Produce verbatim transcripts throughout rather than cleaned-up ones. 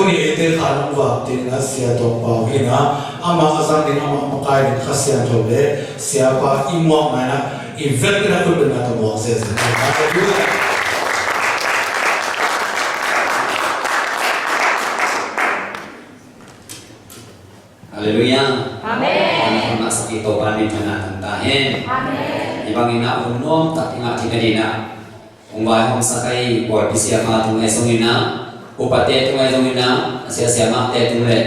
Tuni eite kha nong vak ding a Sia Tawng Pau hi na, amah a zang ding, amah a makai ding Kha Siangtho le Siapa i muak nai na, i vek ding a khut beng na ka muak zia. Halleluiah. Amen. Amen. Masa ki Topa min thang na kan ta hen. Amen. I bangin a hun nuam tak i ngah ding a ding a, hong vaihawmsak a i pawlpi siapa tung ahi zongin a, upate tung ahi zongin a, a sia siamahte tung le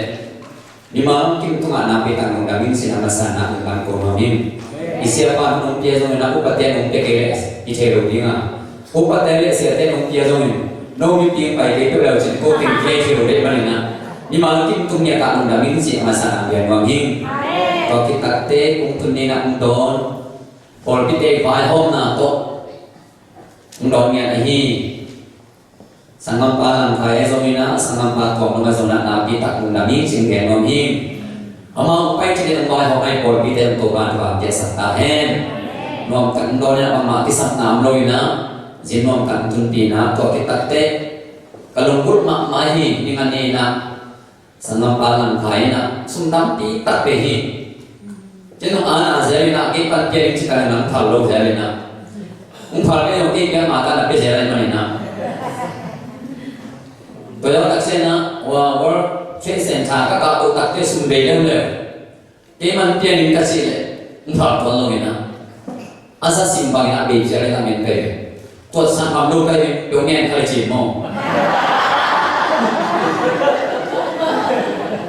mimal kim tungah nakpi tak lungdam ing ci-in a masa in a lungdam ko nuam ing. I siapa in hong pia zongin a, upate in hong pia kei leh i thei lo ding a, upate le siate in hong pia zongin no mipi hong pai kei peuh le uh cin ko teng kei thei lo ding manin a, mimal kim tung ngiat ah lungdam ing ci-in a masa in a gen nuam ing. Tua khit takteh kong tun ni in a hong dawn pawlpite vaihawmna tawh hong dawn ngiat ahi sanggampa Lam Khai ahi zongin a, sanggampa Tuam Lung ahi zongin a, nakpi tak lungdam ing ci-in gen nuam ing. Amau hong pai cih leh hong vaihawm a i pawlpite hong Topa in thupha piaksak ta hen. Nuam tak hong dawn in a, bangmah kisapna om lo in a, zin nuam tak hong tunpih in a, tua khit takteh ka lunggulh mahmah hi. Ning a ni in a, sanggampa Lam Khai in a sum tampi tak pe hi. Cin hong ana zel in a, kei pan pia ding ci ta in a, hong phal lo zel in a, hong phal kei zong kei pia mah ta in a, pia zel in manin a. Tua zong tak ciang a, World Trade Center ka kah to takteh sum bei leuleu. Kei man pia ning ka cih leh hong phal tuan lo in a, a za sim bangin a bei cia le ka men pei ve. Tuat sang ngam lo ka hi, peuh ngen ka le cin maw?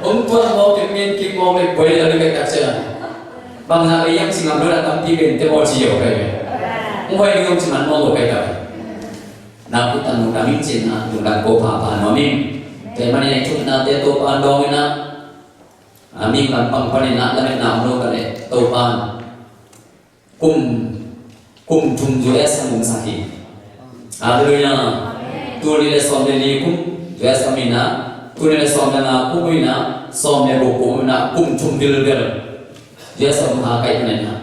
Hong tuat maw, kei men kik maw, kei buai la le ka cia. Bang na bei yang ci ngam lo la tampi ben te maw ci yo ka hi ve. Hong huai ding hong ci man maw lo ka hi ta ve. Nakpi tak lungdam ing ci-in a lungdam ko phapha nuam ing. Tua ahih manin a i thuknate Topa in dawng in a, a mihing lampang panin a lametna om lo ka leh Topa in kum, kum thum U S a hong sak hi. Halleluiah. Tul nih le sawm le li kum U S a om in a, tul nih le sawm le nga kum in a, sawm le guk kum in a, kum thum bilbel U S a hong kha ka hih manin a,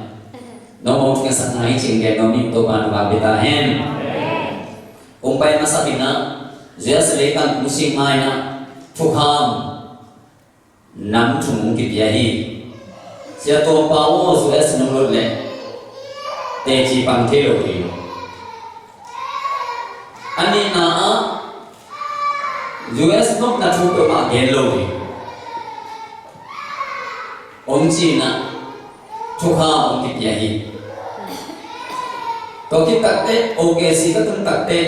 nong hong khensak nai hi ci-in gen nuam ing. Topa in thupha pia ta hen. Kong pai masa in a, U S leitang kong sing ma in a, thukham nam thum hong kipia hi. Sia Tuam Pau aw, U S nong lut leh teci pang thei lo hi. A nihna ah, U S nopna thu peuhmah gen lo hi. Hong ci in a, thukham hong kipia hi. Tua khit takteh, O K C ka tun takteh,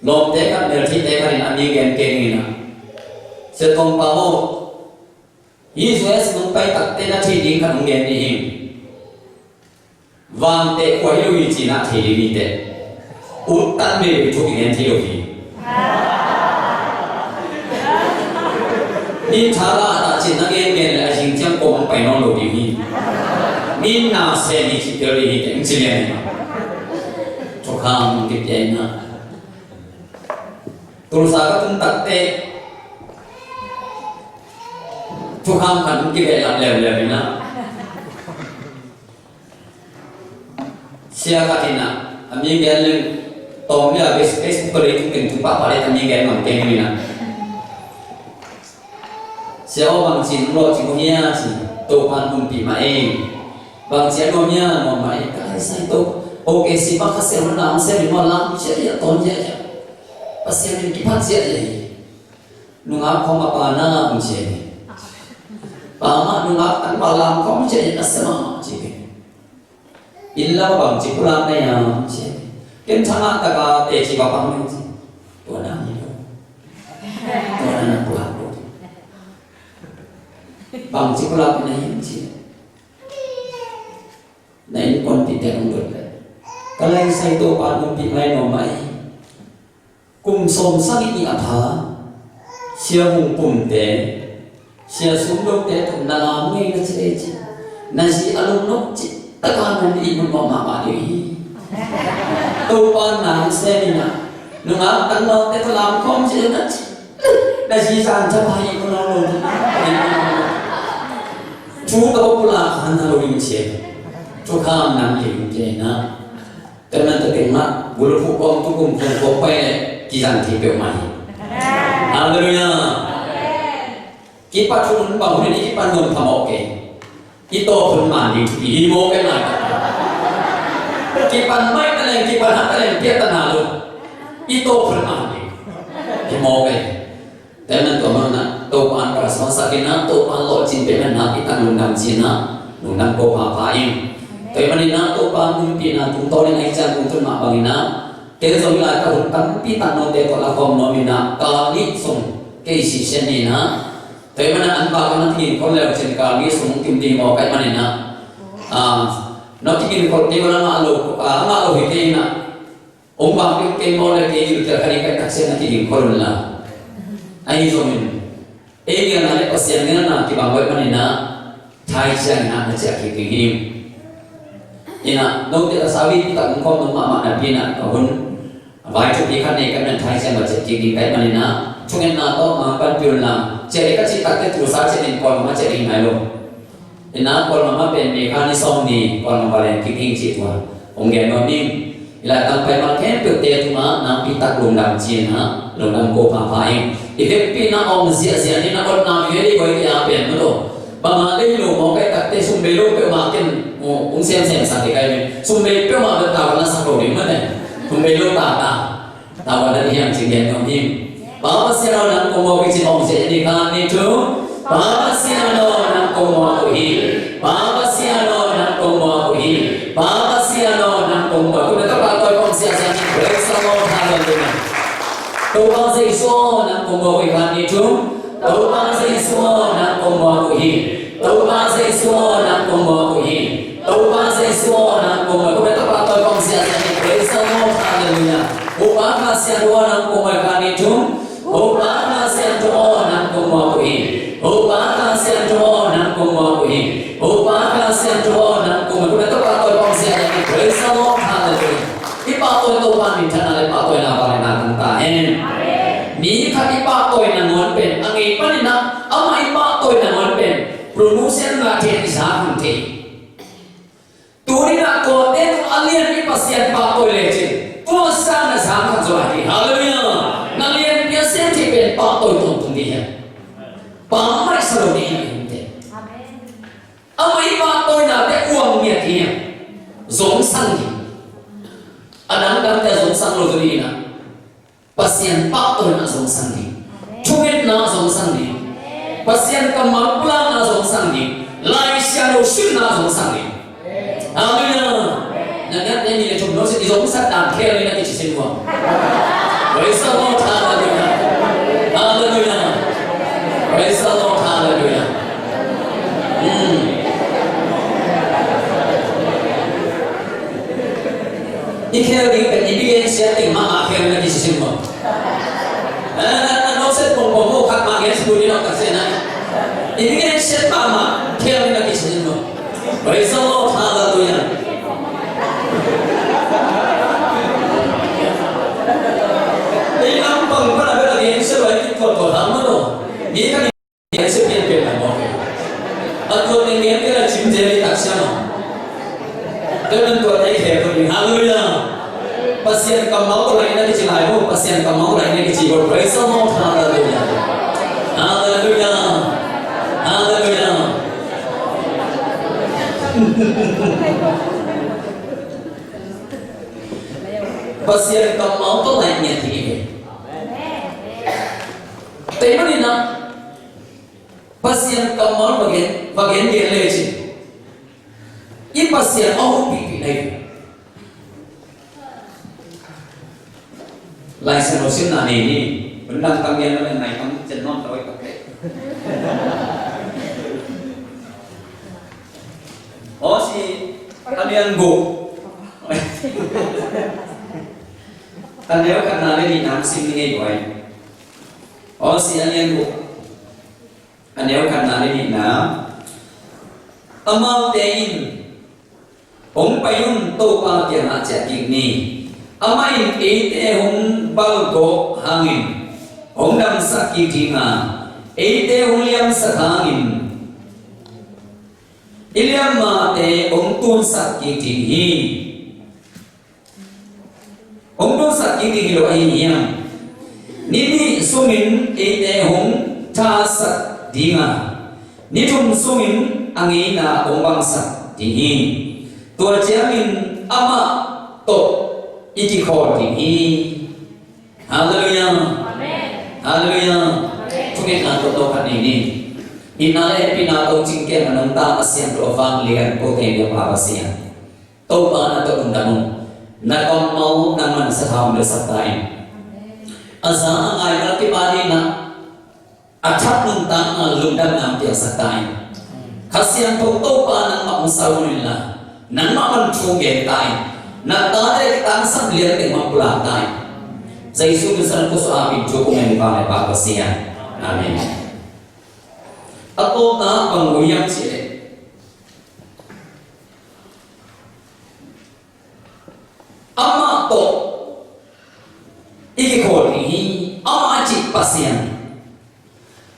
lawmte khat, melthite khat in a mi gen kei ning in a, Sia Tuam Pau aw, hih U S nong pai takteh na theih ding khat hong gen dih hi. Vangteh khua hi lo hi ci-in a thei ding hi teh. Ut tan veve thu kigen thei lo hi. Mi tha lah ta cin na gen gen le a zing ciang kong hong pai nawn lo ding hi. Mi na se mi ci tel ding hi teh, hong ci lian hi. Thukham hong kipia in a. Tulsa ka tun takteh thukham khat hong kibehlap leuleu in a, sia khat in a, a mi gen leng tawm le a, Face-, Facebook a leitung teng tung pahpah le a mi gen mang keng in a, sia aw, bangci lawhcing uh hia ci. Topa'n humpih mah ei. Bangci a nuam hia? Nuam mah ei. Ka lai sai to. O K C bang kha siam na hong siam in maw, lam ciah ciah, tawn ciah ciah. Pasian in kiphat ciah ciah hi. Nungak khawng a pa na hong ciah hi. Pa mah nungak tangval lam khawng ciah ciah, a sia mahmah ci hi. Inn lam ah bangci pulak na hiam ci. Ken thangah taka teci va pang ning ci. Tua na hi lo. Tua na na pulak lo. Bangci pulak na hiam ci. Na innkuanpihte hong dot leh, ka lai sai, Topa'n humpih mah ei, nuam mah ei. Kum sawmsagih nih a pha Sia Hung Pum te, Sia Sum Lo te tawh na lam ngei na ci leh ci, na zi a lungnop cih takin na ihmut mahmah ding hi. Topa'n na hong sem in a, nungak tangval te tawh lam khawm cih na ci, na zi zan tha pha ihmut lo lo ding. Thu tawh pulak kha na lo ding ci. Thukham nam kei ding ci na. Tua man tua teng mah, Bulu phuh kawm, tukum khum kawm pai leh kizang thei peuhmah hi. Halleluiah. Kipat hun bang hun in i kipan nuam phamawh kei. I tawp hun man ding thupi hi mawk ei lai. Kipan maih ta leng, kipan hat ta leng, piahtana lo. I tawp hun man ding hi mawk ei. Tua ahih manin tua manin ah Topa in kalsuansak in ah, Topa in lawhcin peuhmah in ah, i tang lungdam ci-in ah, lungdam ko phapha ing. Tua ahih manin ah Topa in humpihna tungtawn in ah, i ciang kong tun mah bangin ah, kei zong hih lai ka hun tampi tang note tawh lakhawm nuam in ah, kal nih sung kei sisien in ah, tua ahih manin ah an bak in ah tiging khol le uh cin kal nih sung kim ding mawk ahih manin ah, ah, no tiging khol kei wan a ngah lo, ah, a ngah lo hi kei in ah, hong vak ding kei maw le kei gilkial kha ding ka hih tak ciang na kiging khol un la. Ahi zongin ei gelna le Pasian gelna kibang hoih manin ah, thai ciangin ah na ciah kik ding hi. In ah note a sawi tak hong khawm nong mahmah napi in ah ka hun vai thupi khat nei ka hih manin thai ciang va ciah kik ding ka hih manin ah, thungetna tawh mah panpih un la. Ciah ding ka cih takteh tulsa ciah ding, Kawlgam ah ciah ding hi nai lo. In ah Kawlgam ah pen May kha ni sawm ni Kawlgam va leng kik ing cih tua hong gen nuam ing. Hih lai tang pai mal khempeuhte tungah nakpi tak lungdam ci-in ah, lungdam ko phapha ing. I vekpi in ah awng ziahziah ni in ah, awtna mi ve dih koi kei a pen maw taw. Bang a lei lo maw, ka hih takteh sum bei lo peuhmah ken hong semsem sak ding ka hi ve. Sum bei peuhmah bel tavuan la sak lo ding mah ne. Sum bei lo ta ta. Tavuan na ding hiam cih gen nuam ing. Pa Pasian aw, nang kong muak uh hi cin awng ziahziah ni kha ni thum. Pa Pasian aw, nang kong muak uh hi. Pa Pasian aw, nang kong muak uh hi. Pa Pasian aw, nang kong muak uh hi. Topa tawh kong siasia ni. Praise the Lord. Hallelujah. Topa Jesu aw, nang kong muak uh hi kha ni thum. Topa Jesu aw, nang kong muak uh hi. Topa Jesu aw, nang kong muak uh hi. Topa Jesu aw, nang kong muak uh hi. Topa tawh kong siasia ni. Praise the Lord. Hallelujah. Topa Kha Siangtho aw, nang kong muak uh hi kha ni thum. Topa Kha Siangtho aw, nang kong muak uh hi. Topa Kha Siangtho aw, nang kong muak uh hi. Topa Kha Siangtho aw, nang kong muak uh hi. Topa tawh kong siasia ni. Praise the Lord. Hallelujah. I pahtawi Topa minthanna le pahtawina vangliatna tang ta hen. Mi khat i pahtawi nangawn pen a ngei panin ah, amah i pahtawi nangawn pen promotion ngah thei, i za hong thei. Tuni in ah tuate tung a lian i Pasian pahtawi lecin tua sang na za khat zaw lai hi. Halleluiah. Na lianpi a sem thei pen pahtawi tawntung ding hi. Pa maih sa lo ding hi. Amah i pahtawinate uang ngiat hi. Zongsang hi. A dangdangte a zongsang lo tu ni in ah, Pasian pahtawina zongsang ding. Thungetna zongsang ding. Pasian kammal pulakna zongsang ding. Laisiangtho simna zongsang ding. Halleluiah. Na ngiat ne ni le thum no si i zongsat dan khel ni na kici sin uang. Praise the Lord. Hallelujah. Hallelujah. Praise the Lord. Hallelujah. Hmm. I khel ding pen i bigeng siat ding mahmah khel na kisisim maw? Eh, na, na, na, no set pong pong mo khat mah gen sibun ni no ka se na. I bigeng siat mahmah khel na kisisim maw? Praise the Lord, hallelujah. I lam pang pa na bela gen siat lai ki tua tua lam maw no. Mi ka Yesu pianpian lai mawk hi. A tuat nengngek te la cim zel i taksia maw? Tua nan tuat ei khe tua ding. Halleluiah. Pasian kammal tawh laihna kici lai maw? Pasian kammal tawh laihna kici maw? Praise the Lord. Halleluiah. Halleluiah. Halleluiah. Pasian kammal tawh laihna kici hi. Tua ahih manin ah Pasian kammal va gen, va gen gen lecin i Pasian a hopihpih na hi. Laisiangtho simna nei ni. Hun dang tam gen lo le nai tam cen nawn ta oi tak le. Aw si a lian guk. A neu khatna le nihna sim ni ngei buai. Aw si a lian guk. A neu khatna le nihna, amaute in, hong pai un, Topa kiangah ciah kik ni. Amah in eite hong balgawh hangin hong damsak kik ding a, eite hong liamsak hangin i liammate hong tunsak kik ding hi. hong tunsak kik ding hi lo ahi hiam? Ni nih sungin eite hong thasak ding a, ni thum sungin a ngeina hong bangsak ding hi. Tua ciangin amah tawh i kikhawl ding hi. Halleluiah. Amen. Halleluiah. Amen. Thungetna tawh tawh khat nei ni. Itna le hehpihna tawh cingkem a nungta a siangtho a vanglian ko teng biakpa Pasian, Topa na tawh lungdam ung. Na kammal nangman sathau hong delsak ta in. A za a ngai na kipa ding na a thak nuntakna lungdamna hong piaksak ta in. Kha Siangtho Topa nangmah hong sal hun inla, nangmah man thu gen ta in. Na tate kitangsam lian teng hong pulak ta in. Jesu Khrist min tawh a pin thu kong ngen vang le Pa Pasian. Amen. A tawpna bang uh hiam cih leh, amah tawh i kikhawl ding hi. Amah a cih Pasian.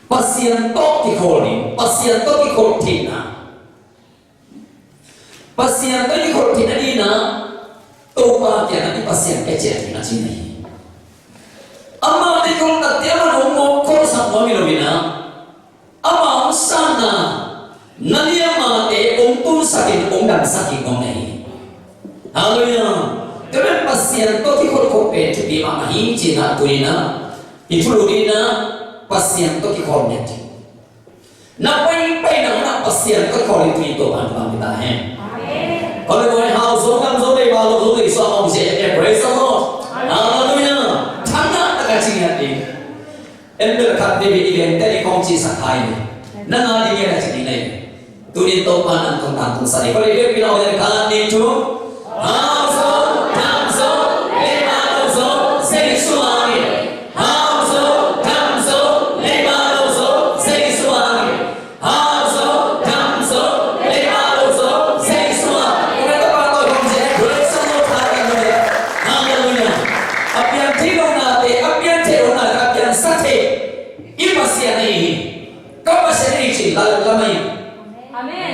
Pasian tawh kikhawl ding, Pasian tawh kikhawl theihna. Pasian tawh i kikhawl theihna ding na, Topa kiangah i Pasian pia ciat ding a cihna hi. Amah tawh i kikhawl takte amah hong mawk kholsak nuam hi lo in a, ama hong sanna na liamate hong tunsak in hong damsak kik nuam na hi. Halleluiah. Tua pen Pasian tawh kikholhkhop pen thupi mahmah hi cihna tuni-in ah i thulu ding in ah Pasian tawh kikhawl ngiat hi. Na paipaina hun ah Pasian tawh kikhawl in tuni Topa'n thupha hong pia ta hen. Amen. Khawl le khawl in hau zo, gam zo, leiba lo zo, Jesu a om sia. Praise the Lord. Amen. Halleluiah. Thangah tak a ci ngiat ding. Angel khat David i lente i kong ci sak hai ni. Na ngah ding hi a ci ding na hi. Tuni Topa nang tungtang tungsak hi. Khawl le khawl in hau zo, gam zo, leiba lo zo, Jesu a om hi. Hau zo, gam zo, leiba lo zo, Jesu a om hi. Hau zo, gam zo, leiba lo zo, Jesu a om hi. Kong neta pa to hong ze, praise the Lord, hallelujah. Hallelujah. A piang thei lo nate, a piang thei lo nate, a piangsak thei i Pasian ahi hi. Ka Pasian ahi cih lam lam ahi. Amen.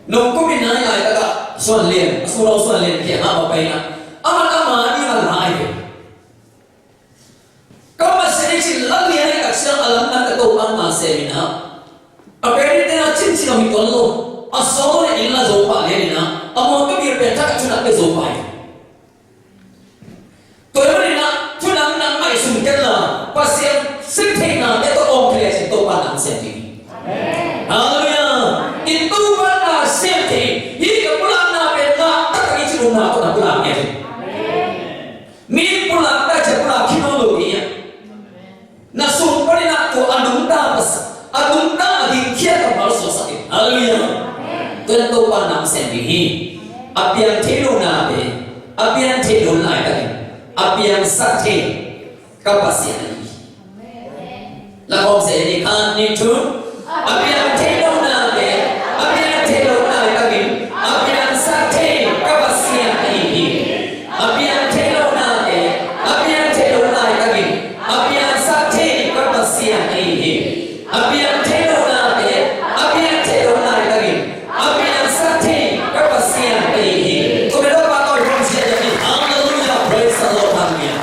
Nong kum in nai laitak ah Suan Lian, a sung lo Suan Lian kiangah va pai in ah, aman ama ding a la ahi ve. Ka Pasian ahi cih lam lian ahi tak ciang a lamdang ka Topa'n na sem in ah, a pen in tena cincin a hong hi tuan lo, a sawm lo le inn la zo pah lian in ah, a mawtaw bil pen thak a thunang pia zo pah hi. Tua ahih manin ah thunang nang ngaihsun kei inla, Pasian sep theihnate tawh awng thei le cin Topa'n na sem ding hi. Amen. Halleluiah. In Topa'n na sem thei hi. Hih ka pulakna pen ngah taktak hi cin upna tawh na pulak ngiat hi. Amen. Mi pulak tak ciang pulak khin nawn lo ding hi. Na sung panin ah tua a nungta Pasian, a nungta a dingkhia kammal suaksak in. Halleluiah. Tua in Topa'n na sem ding hi. A piang thei lo nate, a piang thei lo laitakin a piangsak thei ka Pasian ahi hi. La khawm se ni, khat, nih, thum. A piang thei lo nate, a piang thei lo laitakin a piangsak thei ka Pasian ahi hi. A piang thei lo nate, a piang thei lo laitakin a piangsak thei ka Pasian ahi hi. A piang thei lo nate, a piang thei lo laitakin a piangsak thei ka Pasian ahi hi. Tua pen Topa tawh i hong sia hi. Halleluiah, praise the Lord, halleluiah.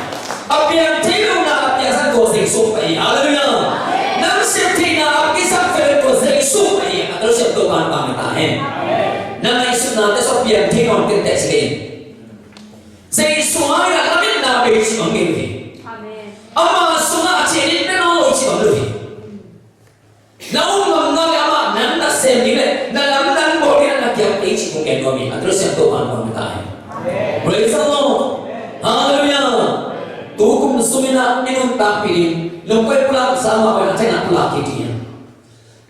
A piang thei lo na a piangsak tua Jesu pai hi. Halleluiah. Nang sep theihna a kisam thei lo tua Jesu pai hi. A tel siam Topa'n pang ta hen. Na ngaihsutnate sung piang thei nawn kei teh ci kei in. Jesu hangin a lametna bei cih bang ngei lo hi. Amen. Ama sungah a cih in pia nawn lo cih bang lo hi. Na um ngamna le amah nang na sem ding le na lamdang bawl ding a na kiam ei cih kong gen nuam hi. A tel siam Topa'n pang ta hen. Amen. Praise the Lord. Halleluiah. Tu kum sungin ah i nuntakpih ding lungkuai pulaksa mah pen a thaina pulak kik ding hi.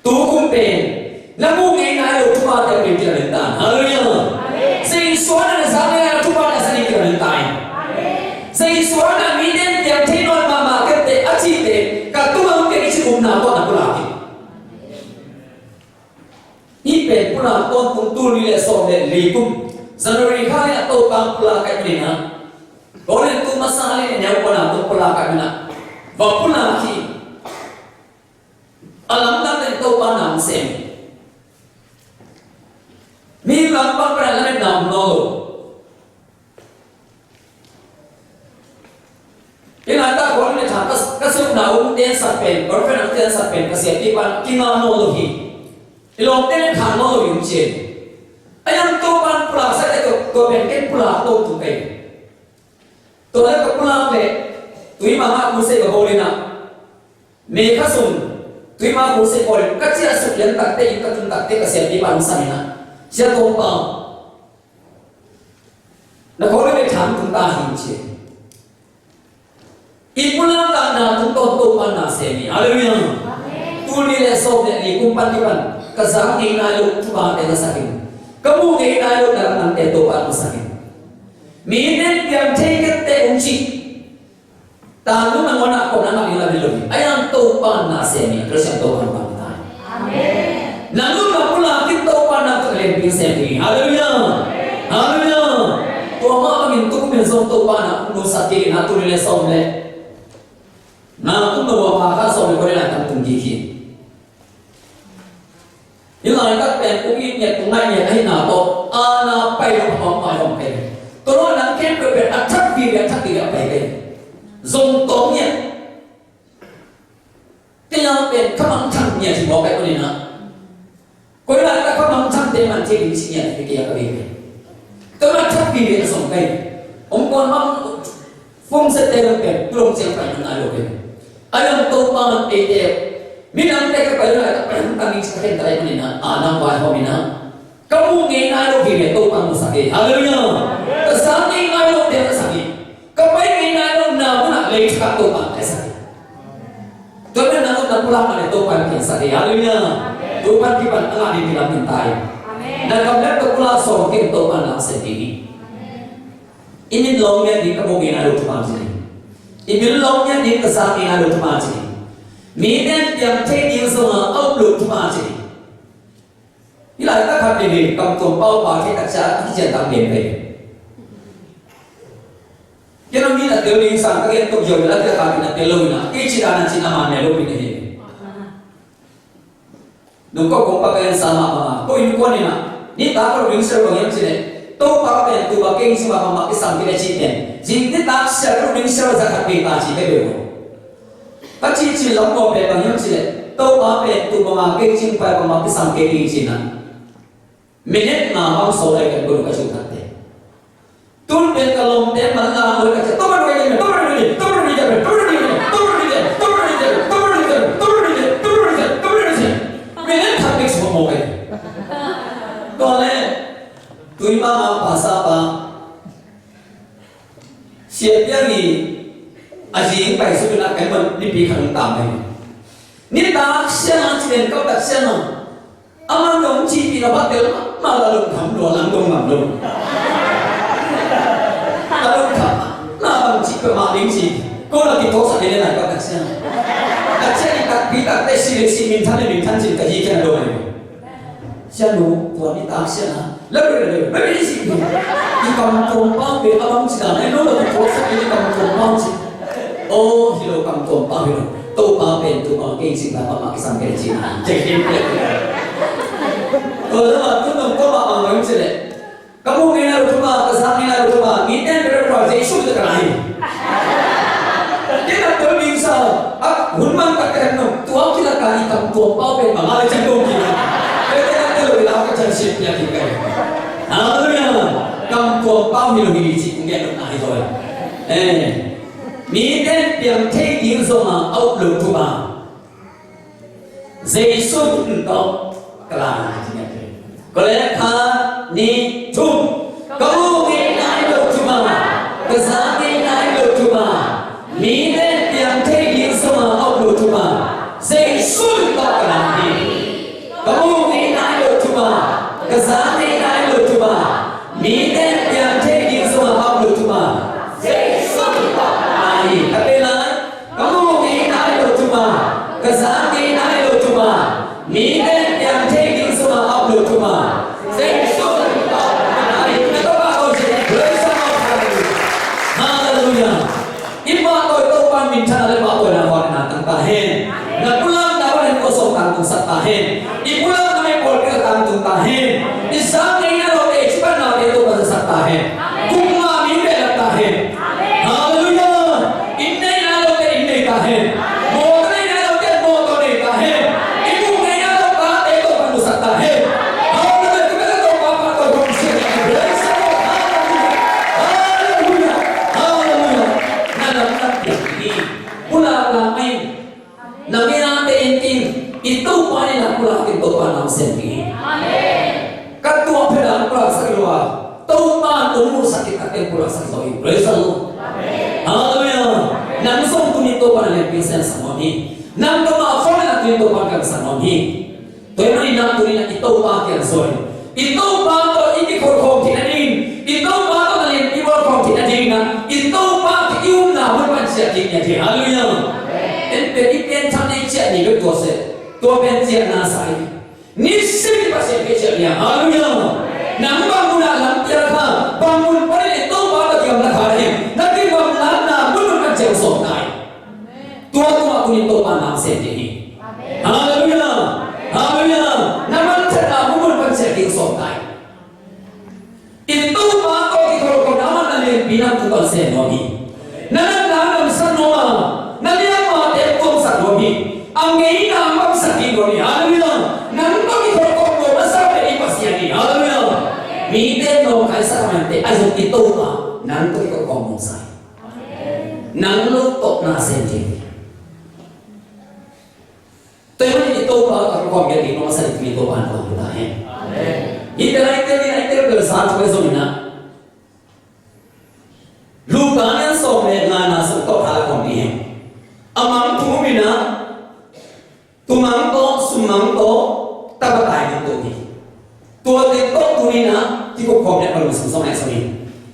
Tu kum pen na muh ngei nai lo thupha teng pen kilamen ta in. Halleluiah. Amen. Jesu a na za ngei nai lo thupha na za ding kilamen ta in. Amen. Jesu a na mite in piang thei nawn mahmah kei teh a cihte ka tungah hong piang hi cih upna tawh na pulak hi. Hih pen pulak tawntung tul nih le sawm le li kum January kha le a Topa pulak ka hih manin ah, Korin tu masa le neu pan a tung pulak ka hih manin ah va pulak hi. A lamdang teng Topa na hong sem hi. Mi lam pan pan a lametna om nawn lo. Ka sukna ung tensak pen, girlfriend ang tensak pen ka siapi pan kinga nawn lo hi. I lawmte nen khan nawn lo hi ung ci. A yang Topan pulaksak e, tua pen ken pulak lo tung kei. Tua leh ka pulak leh tuima ah crusade ka bawl in ah, May kha sung tuima ah crusade bawl in ka ciah suk lian takte, inn ka tun takte ka siapi pan hong sam in ah, Sia Topa, na khawl leh bek thang tung ta hi ci. I pulak lakna tungtawn Topa na sem hi. Halleluiah. Tul nih leh sawm leh nih kum pan kipan ka za ngei nai lo thupate na sak in, ka mu ngei nai lo na lamdangte Topa na sak in. Mite in piang thei kei teh ung ci. Tanung nangawn ah kong na ngah ding lam hi lo hi. A yang Topa na sem hi. Khristian Topa na pang ta hi. Amen. Nang nuntak pulak in Topa na tung lianpi sem ding hi. Halleluiah. Halleluiah. Tua mah bangin tu kum in zong Topa na tung sak kik in ah, tul nih leh sawm leh nga kum na ua pa kha sawm leh kua leh lai tang tung kik hi. Hih laitak pen kong it ngiat kong ngaih ngiat ahihna tawh, a na pai lo phamawh mai hong kei. Tua lo nang khempeuh pen a thak vive, a thak vive a pai kei. Zong tawm ngiat. Kei a pen khamangthang ngiat hi mawk kei, tua ni na. Koi laitak khamangthangte man thei ding ci ngiat hi kei a ka vive. Tua na thak vive a zong kei. Om kuan mang phone sette lo pen, tu lo ciang pai nai lo pen. A yang Topa man eite, midangte ka pai lai, ka pai hong tang ding ci ka khen ka lai manin ah, a nang vaihawm in ah, ka mu ngei nai lo hi leh Topa mu sak hi. Halleluiah. Ka za ngei nai lo te ka sak hi. Ka pai ngei nai lo na mun ah lei thak ah Topa ka sak hi. Tua pen nang na pulak mah leh Topa in piangsak hi. Halleluiah. Tua pan kipan a ngah ding kilam in ta hi. Amen. Na kam leh ka pulak sawm kei Topa na sem ding hi. I min lawng ngiat ding, ka mu ngei nai lo thupha ci ding. I min lawng ngiat ding, ka za ngei nai lo thupha ci ding. Mite in piang thei ding zong a, a up lo thupha ci ding. Hih laitak khat ding hi, Kam Tuam Pau pa thei tak ciang a kician tam den ve. Kei na mi na tel ding sang ka gen tok zia ve la, tel ka mi na tel lo hi na. Kei ci dan a ci na man ne lo pi ne hi. Nung ko kong pa ka en sa mahmah a, ko innkuan in ah, nitak ka lo ding sial bang hiam cih leh, Topa pen tu bang kei in si mahmah, kisam kei leh cih pen, zing nitak sial ka lo ding sial za khat bei ta ci ka bei uh. Ka cihcih lam kong pen bang hiam cih leh, Topa pen tu bang a kei cing pai bangmah kisam kei ding ci na. Minute nga bang sawl lai kan ko ka cih takte. Tun pen ka lawmte man la, ka ci, "Tawmrh rui ding, tawmrh rui ding, tawmrh rui ding, tawmrh rui ding, tawmrh rui ding, tawmrh rui ding, tawmrh rui ding, tawmrh rui ding, tawmrh rui ding, tawmrh rui ding." Minute khat bek sung mawk ei. Tua leh, tui mama pasa pa, Sia Piang i a zing pai suk in a kan man nipi khat hong tam ei. Nitak siang a ci den, kau tak siang a. Amah dong cihpih na bak tel mahmah a, lungkham lua, lang dong ngam lo. A lungkham na bang cih peuhmah ding ci. Ko na kitawsak ding le nai bak tak siang. A ciah i takpi takte si le si, minthan le minthan cin ka hi khen a dong ai. Sianu, tua nitak siang a. Lebe, lebe, lebe, i si. I Kam Tuam Pau pen a bang ci dan, ai lo la kitawsak i Kam Tuam Pau ci. Aw, hi lo, Kam Tuam Pau hi lo. Topa pen tu bang kei cing pai bangmah kisam kei cing. Cing kei. Tua leh tu nong Topa bang bang ci leh. Ka mu ngei nai lo thupha, ka za ngei nai lo thupha, mite in bel a tua Jesu tawh ka lai. Kei na tua ding sa, a hun man tak ka nong, tua kilak a i Kam Tuam Pau pen bang a le cang dong kik. Kei na tua lo i lau ka cang sip piak kik ka. Halleluiah. Kam Tuam Pau hi lo hi ci kong gen nop na hi zaw. Eh. Mite in piang thei ding zong a, a up lo thupha. Jesu tawh ka la na ci ngiat hi. Ko leh khat, nih, thum. Ka mu ngei nai lo thupha, ka za ngei nai lo thupha, mite in piang thei ding zong a, a up lo thupha. Jesu tawh ka la hi. Ka mu ngei nai lo thupha, ka za ngei nai lo thupha, mite in piang thei ding zong a, a up lo thupha. Jesu tawh ka la hi. Ka pe lai. Ka mu ngei nai lo thupha, ka za ngei nai lo thupha, mite in piang thei ding zong a, a up lo thupha. Jesu tawh ka la hi. Na tawh ka ko si. Praise the Lord. Hallelujah. I pahtawi Topa in minthanna le pahtawina vangliatna tang ta hen. Na pulakna vangliatna ko sawm tang tungsak ta hen. I pulakna me pawlpi a tangtung ta hen. I za ngei nai lote i cipatnate Topa zasak ta hen. Kung ngah mi behlap ta hen. Halleluiah. I nei nai lote i nei ta hen. Pulak la mai. Na mite in kin, i Topa in na pulak in Topa na sem ding hi. Amen. Ka tuah phet a pulak sak lo a, Topa in hong musak khit takteh pulak sak lo hi. Praise the Lord. Amen. Hallelujah. Nang zong tuni Topa na lianpi sem sak nuam hi. Nang ka ma khawng na tuni Topa ka sem nuam hi. Tua ahih manin ah tuni-in ah i Topa kiang suan in, i Topa tawh i kikhol khawm theih nadingin, i Topa tawh na lianpi bawl khawm theih nadingin ah, i Topa tawh i upna hun pan ciah ding hi a ci. Halleluiah. En pen i pianthak na i ciah ni bek tua seh, tua pen ciahna sa hi. Nisim i Pasian kiang ciah ni a. Halleluiah. Nang bang mun ah lampial kha, bang mun pan in i Topa tawh kigamla kha na hi, na kigamlatna mun pan ciah sawm ta hi. Tua tungah tuni-in Topa na sem ding hi. Amen. Halleluiah. Halleluiah. Na manthatna mun pan ciah ding sawm ta hi. I Topa tawh kikhol khawm na, amah na lianpi na tung pan sem nuam hi. Na natna damsak nuam a, na liamma te tuamsak nuam hi. A ngeina a mangsak ding nuam hi. Halleluiah. Nang tawh kikhol khawm nuam masa pen i Pasian hi. Halleluiah. Mite nawngkaisak mante, ahi zong i Topa nang tawh kikhol khawm nuam sa hi. Nang lo tawh na sem ding. Tua ahih manin i Topa tawh kikhol khawm ding nuam sa ding i Topa na pang ta hen. Amen. Hih pen a i tel, i tel bel sa thu ahi zongin ah, Luka lian sawm le ngana sung tawh tha khawm ding hen. A mang thum in ah, tumang tawh, summang tawh, tapa tai ding tawh hi. Tua teng tawh tuni-in ah kikup khawm le a lungsim zong ahi zongin,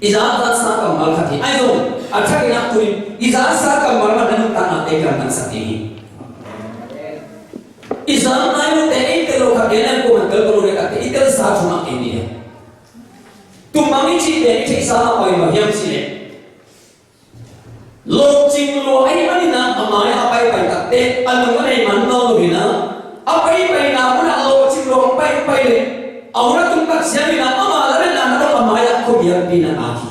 i za, za sa kammal khat hi. Ahi zong a thak in ah tuni-in i za sa kammal mah na nuntakna te kiang tangsak ding hi. I za nai lote, ei tel lo khat gen leng kuaman tel to lo le khat te, i telsa thu mah gen ding hi. Tumang i cih pen i theihsa mah bang hi hiam cih leh, locing lua ahih manin ah a mai-ah a paipai takteh a nung a nei man nawn lo hi-in ah, a paipaina munah locing lua hong paipai leh a hun a tung tak ciangin ah ama lametna na dong a mai-ah khuamialpi na ngak hi.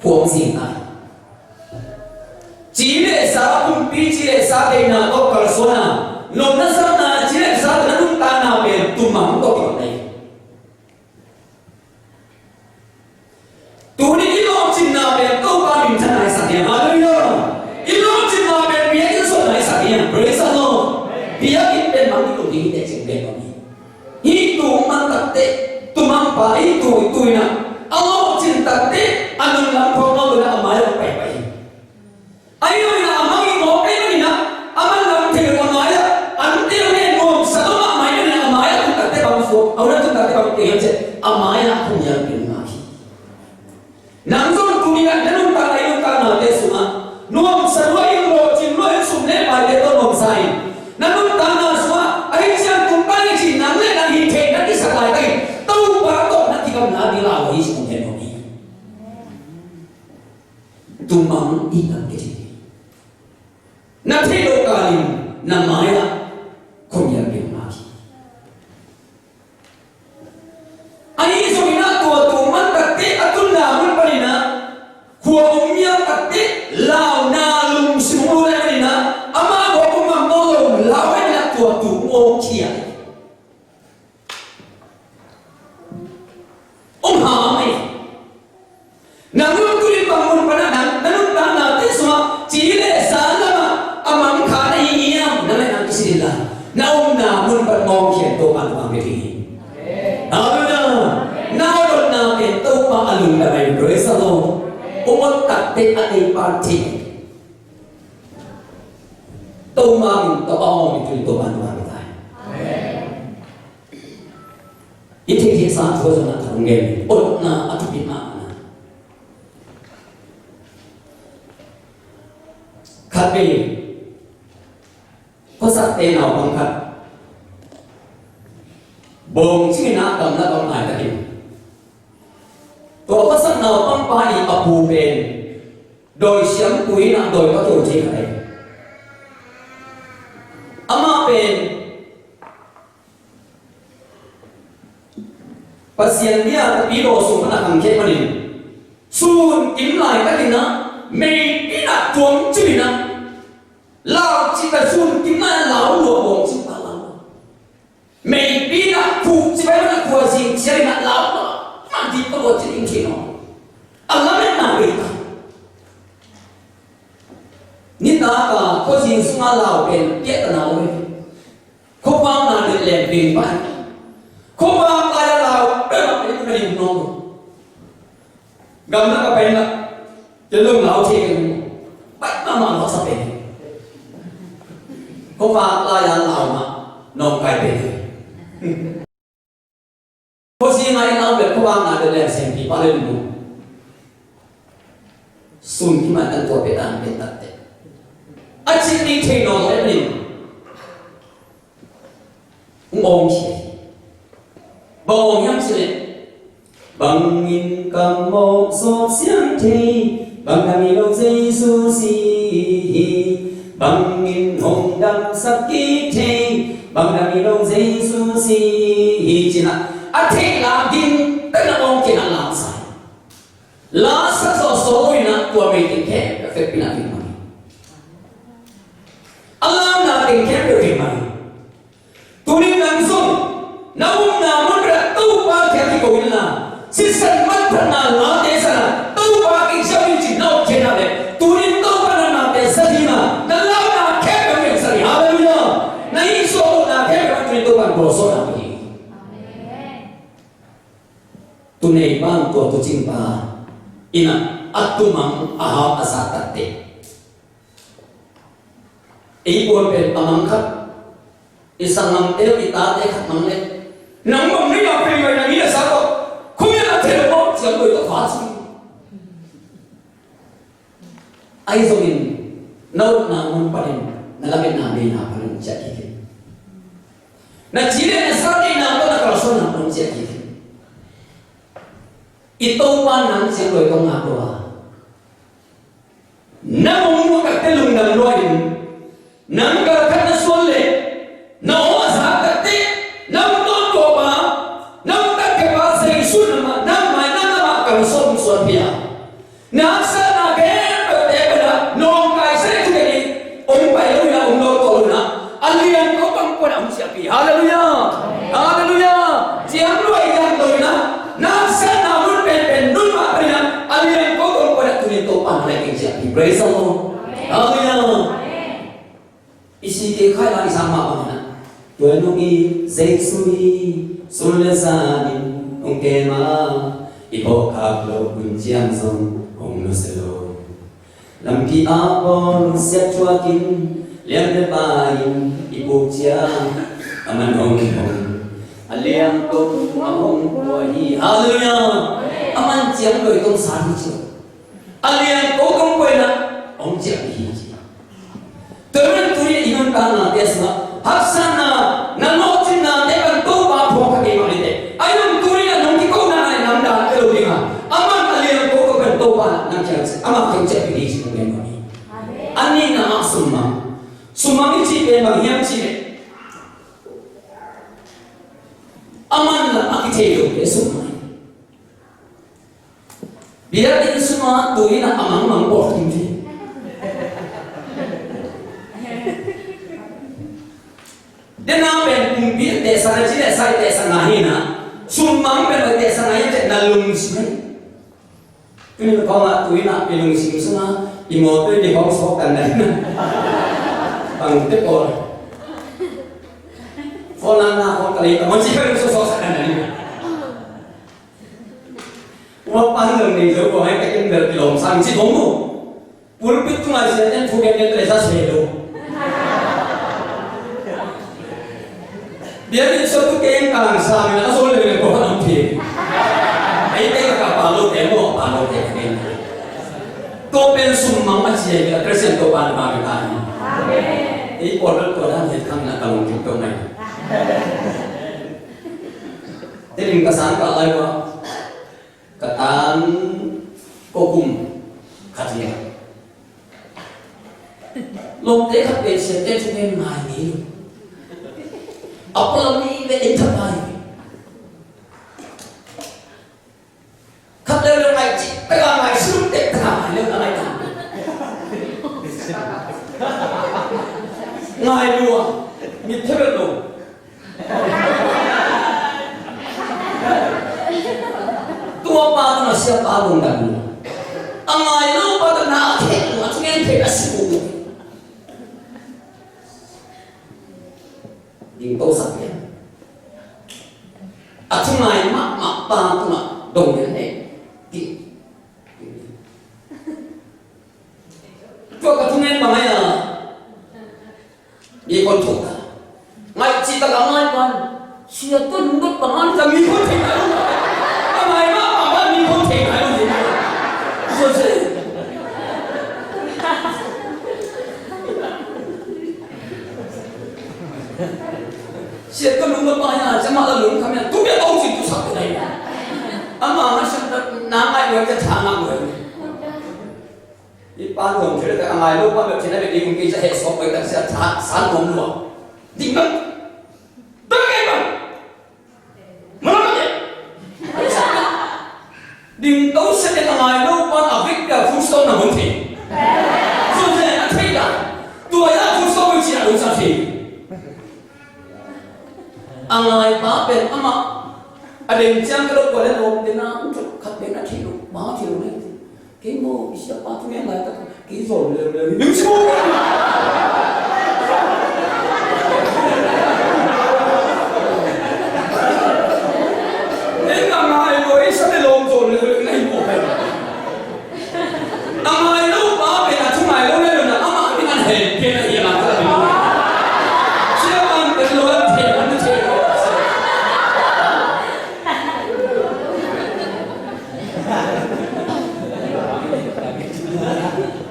Khuang zing ta hi. Ci le sa pumpi, ci le sa deihna tawh kalsuan a, nopna, sapna, ci le sa tawh na nuntakna pen tumang tawh kibang hi. Tuni i lawhcinna pen Topa minthanna i sak hi hang. Halleluiah. I lawhcinna pen biakinn suahna i sak hi hang. Praise the Lord. Biakinn pen mang i tung ding hi teh cih pen om hi. Hih tu man takteh, tumang pa hih tu, tu in ah a lawhcin takteh a nunlam phawk nawn lo in ah a mai-ah paipai hi. Ahi zongin ah a mang i mawk ahih manin ah, a man lam thei lo a mai-ah, an teu ne nuamsa lo mahmah ahih manin ah a mai-ah tung takteh bang suak, a hun a tung takteh bang tei hiam cih leh a mai-ah khuamialpi na ngak hi. Nang zong tuni-in ah na nuntakna, i nuntaknate sungah nuamsa lua-in, lawhcin lua-in, sum le paite tawh nuamsa in, na nuntakna sungah ahi ciang tung pan i cih nang le nang hih theih na kisak laitakin Topa tawh na kigamla ding lau ahi ci kong gen nuam hi. Tumang i lam kici. Na theih loh kalin na mai-ah khuamialpi na ngak hi. Ahi zongin ah tua tu man takteh a tunna mun panin ah khua om mial takteh launa lungsim hong lua ahih manin ah ama khua om ngam nawn lo lau ahih manin ah tua tu hong awngkhia hi. Hong hau hi. Nang zong tuni bang mun pan ah nang na nuntaknate sungah ci le sa lamah a mangkha na hi hiam? Nang le nang kisin inla, na omna mun pan mawngkhian Topa na pang bek hi. Halleluiah. Na awlotna pen Topa a lungdam ahi. Praise the Lord. Awlot takteh a neipa thei. Topa min tawh a awng in tuni Topa na pang bek hi. I theih theihsa thu zong a thang gen, awlotna a thupi mahmah. Khat vei, khuasakte naupang khat bawng cingin ah gamla bang nai takin, tua khuasak naupang pa i a pu pen dawi siampu in ah dawi pa keu thei khat ahi. Amah pen Pasian bia tapi daw sung pan a khangkhia manin, sun kim laitakin ah meipi in ah tuang cip in ah, lau cih ta, sun kim lai lau lua bawng cih ta lau. Meipi in ah khuk cip pai pan a khua zing ciang in ah lau lua. Man ding ka lua cih ding khin aw. A lametna bei ta. Nitak Ka khuazing sungah lau pen piahtana om hi. Khuavak na deih leng ding pai. Khuavak lai-a lau pen a pen ka dim nuam. Gamla ka pai na, tua lung lau thei keng. Pai mahmah lawh sa pen. Khuavak lai-a lau mah nawngkai pen. Khuazing a i lau pen khuavak na deih leng seng pi pa le nu. Sun ki man an tua pen an pen tak te. A cih ding thei nawn lo em ni. Hong awng hi. Bang awng hiam cih leh, bangin ka mawh zawk siang thei, bang dang hi lo Jesu si hi. Bangin hong damsak kik thei, bang dang hi lo Jesu si hi. Ci-in a, a theih lam ding pen a awng kei na lam sa hi. La sak zawh sawt lo in a, tua mei teng khempeuh vekpi-in a vingmang hi. A lamna teng khempeuh vingmang hi. Tuni nang zong na omna mun pen ah Topa kiang kiko inla, sisan manphatna late zat a, Topa kiang siam in cih na op khin a leh, tuni Topa na nate zat ding a, na lamna khempeuh vingsak hi. Halleluiah. Na hih suahna khempeuh ah tuni Topa in gualzawhna pia hi. Tunei pa, tua tuucing pa in a, a tumang a hau a zak tak teh. Ei puan pen a mang khat, i sanggamte, i tate khat mang leh, nang mang na hia, pei mai nang hia sa ko, khuamial a thei lo maw, ciang doi tawh va ci. Ahi zongin na omna mun panin na lametna beina panin ciah kik in. Na ci le na sa deihna tawh na kalsuanna panin ciah kik in. I Topa nang ciang doi tawh ngak lua. Na mong muh takte lungdam lua in, nang kalkhat na suan leh, na aw a zak takte, na hong tawntung pa, na hong tatkhiat pa, Jesu na mah, na mai na na mah kalsuan hong suanpih a. Na haksatna khempeuhte pen ah nawngkai sa ding thu kei ni, hong pai lo in ah, hong dawng tawh lo in ah, a liangko kongpuan ah hong ciahpih. Halleluiah! Halleluiah! Ciang luai liang lo in ah, na haksatna mun penpen nunmah pen in ah, a liangko kongpuan ah tuni Topa na lai keng ciahpih. Praise the Lord! Halleluiah! I sik khai la i sang mah bang in ah, tua nung i Jesu i sun le zan in hong kem a, i phawkkhak loh hun ciang zong hong nusia lo. Lampi ah bawl siat thuak in, liam le pai in i puk ciang, aman hong hong, a liangko a hong pua hi. Halleluiah! Aman ciang doi tawh sa hi ci. A liangko kongpuan ah hong ciahpih hi ci. Tua ahih manin tuni in i nuntaknate sungah haksatna, na lawhcinna te pan Topa phuang kha kei mah ni teh. Ahi zong tuni in ah nong kikona in ah namdang pia lo ding a, aman a liangko kongpuan Topa in ah nang kiang ciah, ama kiang ciahpih ding ci hong gen mah ni. A nihna ah summang. Summang i cih pen bang hiam cih leh, a manlang a kithei lote summang. Biakinn sungah tuni in ah a mangmang bawl khin thei. Dena pen pumpi tehsa na ci leh sai tehsa ngai hi na. Summang pen oi tehsa ngai hi teh na lungsim hi. Tuni in kong ah tuni in ah i lungsim sungah i mawtaw i hong sawk kan na hi na. Bangte pawl. Phone line na hong ka lei ka mawh ci pen sawk sawk kan na hi na. Ua pan lo nei zo ko hai ka kin bel kilawm sang ci dong mu. Pulpit tungah siate thu gen gen le sa se lo. Biakinn sung tu keng kang sang na so le le ko han am thi. Ai te ka pa lo te mo pa lo te ken. To pen summang a ci ai ka Christian to pan ba ka ta ni. Amen. Ei ko lo ko dan het khang na ka long kim to mai. Te lim ka sang ka lai wa. Ka tan ko kum khat hi a. Lawmte khat pen siate thungen ngai ngei lo. A pualam mi ve en thapai ve. Khat leuleu ngai cih pek a ngai sum tek tak a ngai leu na ngai ta. Ngai lua. Mit thebel lo. Tua pa tawh na siapa lungdam lo. A ngai lo pa tawh na a thei lo, a thungen thei a si lo. Dingto sak lian. A thungai mahmah pa tungah dong lian ei. Tua ka thungen bang ai a. Mi kon thuk ta. Ngai ci ta ka ngai pan. Sia tun dot bang an ka mi kon thei ta. Ka ngai mahmah pan mi kon thei ta. So se. Sia ka lung ka pa ya, cama la lung kami tu bia tau ci tu sak tu dai. Ama ma sia na ngai lo ka tha ngai lo. I pa zong thil ka ngai lo pa bia thil na bia ding kei sa he sok bai ta sia tha san nom lo. Ding bang. Dang kei bang. Mana ka ding. Ding tau sia ka ngai lo pa a vik ka full stop na hon thei. So se a thei da. Tua ya full stop bai sia lo sa thei. A ngai pa pen amah a den ciang ka lo kua le lawm te na khat pen a thei lo, ma thei lo ne. Kei maw i sia pa thu ngen lai tak kei zol lem lem ning si maw. Ei na ngai lo ei sa le lawm zol lem lem ngai maw. A ngai lo pa pen a thu ngai lo le lo na amah ding an hen pen a hiam a ka la ding. Sia pan pen lo an thei an thei lo.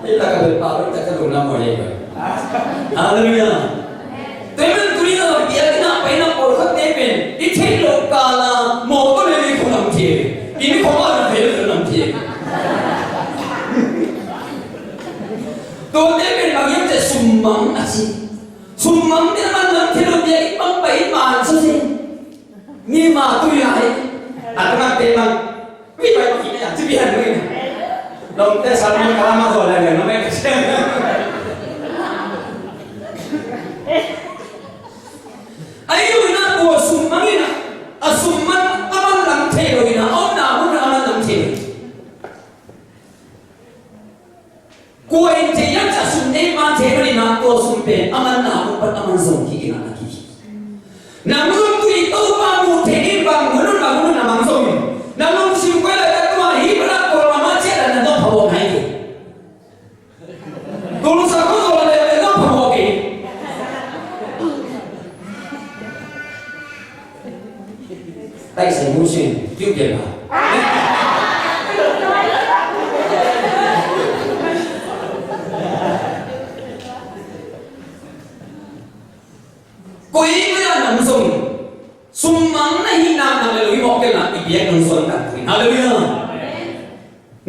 Ei la ka bel pa lo ta ka lo na mo ye. Hallelujah. Tua ahih manin tuni-in a biakinn ah paina pawlkhatte pen i theih loh kala mawtaw lei lei khong lam thei, inn khong a lam thei, lam thei. Tuate pen bang hiam cih leh summang a ci. Summang te a man lam thei lo, biakinn bang pai in man sa ci. Ni ma tui lai a tangte bang. Ui, pai, pai, pai, ci pian ui. Lawmte sermon kala ma zaw lai lai, no me. Ahi lo in a, tua sum mangin a, a sum man a man lam thei lo in a, a omna mun a man lam thei lo. Kua in thei hiam cih leh a sum nei pa thei manin a, tua sum pen a manna mun pan a man zong kik in a, na kik. Nang zong tui Topa mu thei in, bang hun un bang hun un na mang zong in, na lungsim koi lai tak tua hi pan a kua mama ciat a na nop pha bawk nai kei. Tua lungsim koi zong a le a le nop pha bawk kei. Taisai mu sin, kiu pian ba. Koi koi a nang zong summang na hih nak na le lo i mawk kei na i biak nang suan tak tu in. Halleluiah.